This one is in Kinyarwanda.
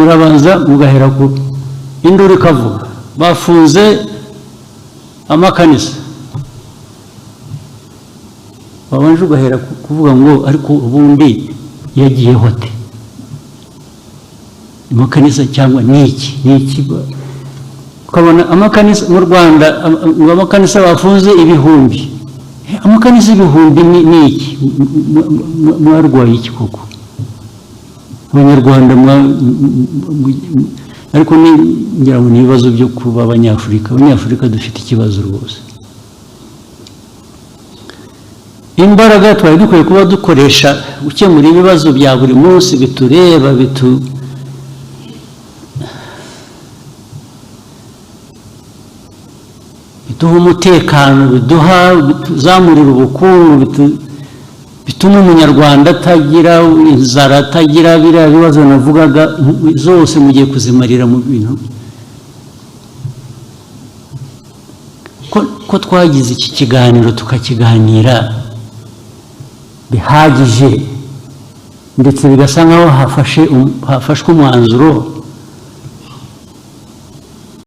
Murabanza mugahera ku induru ikavuga, bafunze amakanisa. Wabanje ugahera kuvuga ngo: "Ariko ubundi yagiyeho ate amakanisa?" Cyangwa ni iki, ni iki? Ukabona amakanisa mu Rwanda, ngo amakanisa bafunze ibihumbi. Amakanisa ibihumbi ni iki? Mwarwaye iki koko Abanyarwanda? Ariko ngira ngo ni ibibazo byo kuba Abanyafurika. Abanyafurika dufite ikibazo rwose. Imbaraga twari dukwiye kuba dukoresha gukemura ibibazo bya buri munsi bitureba, biduha umutekano, biduha, bituzamurira ubukungu, bituma Umunyarwanda atagira inzara, atagira biriya bibazo navugaga zose, mugiye kuzimarira mu bintu. Ko twagize iki kiganiro, tukakiganira bihagije, ndetse bigasa nkaho hafashwe umwanzuro.